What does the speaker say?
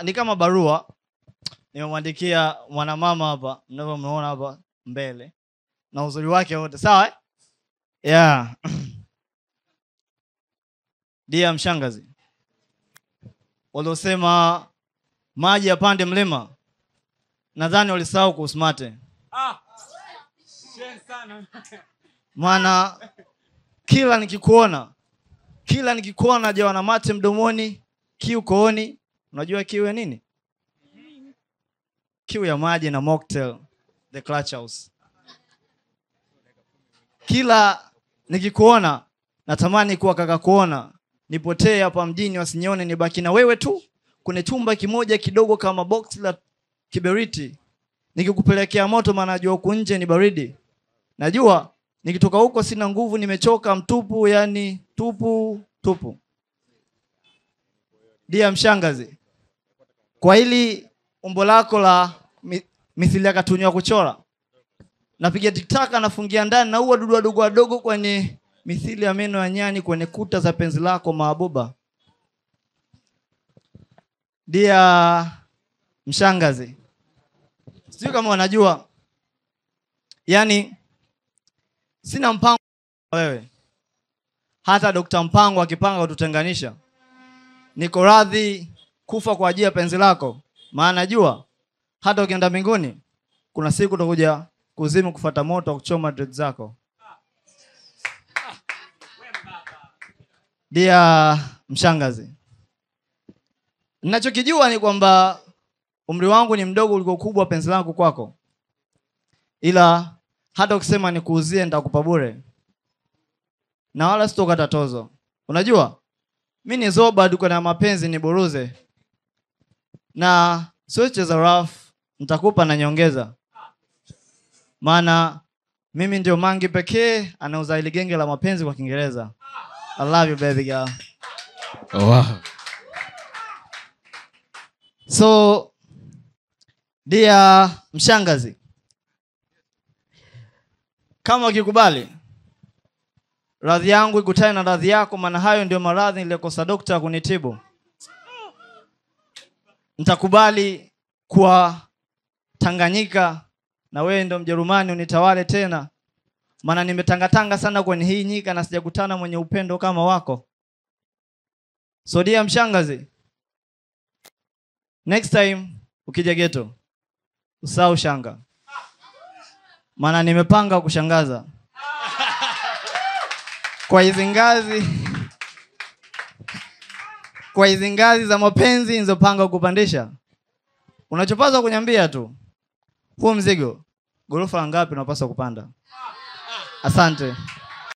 Ni kama barua nimemwandikia mwanamama hapa, mnavyomuona hapa mbele na uzuri wake wote, sawa eh? Yeah. Dia mshangazi, waliosema maji yapande mlima nadhani walisahau kuhusu mate. Maana kila nikikuona jawa na mate mdomoni, kiu kooni. Unajua kiu ya nini? Kiu ya maji na mocktail, the Clutch House. Kila nikikuona natamani kuwa kaka kuona, nipotee hapa mjini wasinione, nibaki na wewe tu kwenye chumba kimoja kidogo kama box la kiberiti, nikikupelekea moto maana najua huku nje ni baridi. Najua nikitoka huko sina nguvu, nimechoka mtupu, yani tupu tupu. Dia mshangazi, kwa hili umbo lako la mithili ya katuni ya kuchora, napiga tiktaka nafungia ndani na huwa dudu wadogo wadogo kwenye mithili ya meno ya nyani kwenye kuta za penzi lako maabuba. Dia mshangazi, sijui kama wanajua, yani sina mpango wewe, hata Dr. Mpango akipanga kututenganisha, niko radhi kufa kwa ajili ya penzi lako, maana najua hata ukienda mbinguni kuna siku utakuja kuzimu kufuata moto kuchoma dread zako. Dia mshangazi, ninachokijua ni kwamba umri wangu ni mdogo kuliko ukubwa penzi langu kwako, ila hata ukisema nikuuzie nitakupa bure na wala sitokata tozo. Unajua mimi ni zoba duka na mapenzi ni buruze, na siwezi rough, nitakupa na nyongeza, maana mimi ndio mangi pekee anauza ile genge la mapenzi kwa Kiingereza. I love you baby girl. Wow. So dia mshangazi, kama ukikubali radhi yangu ikutane na radhi yako, maana hayo ndio maradhi niliyokosa dokta kunitibu. Nitakubali kwa Tanganyika na wewe ndio Mjerumani unitawale tena, maana nimetangatanga sana kwenye hii nyika na sijakutana mwenye upendo kama wako. So dia mshangazi, next time ukija ghetto usahau shanga, maana nimepanga kushangaza kwa hizi ngazi, kwa hizi ngazi za mapenzi nilizopanga kukupandisha. Unachopaswa kuniambia tu, huu mzigo gorofa ngapi unapaswa kupanda? Asante.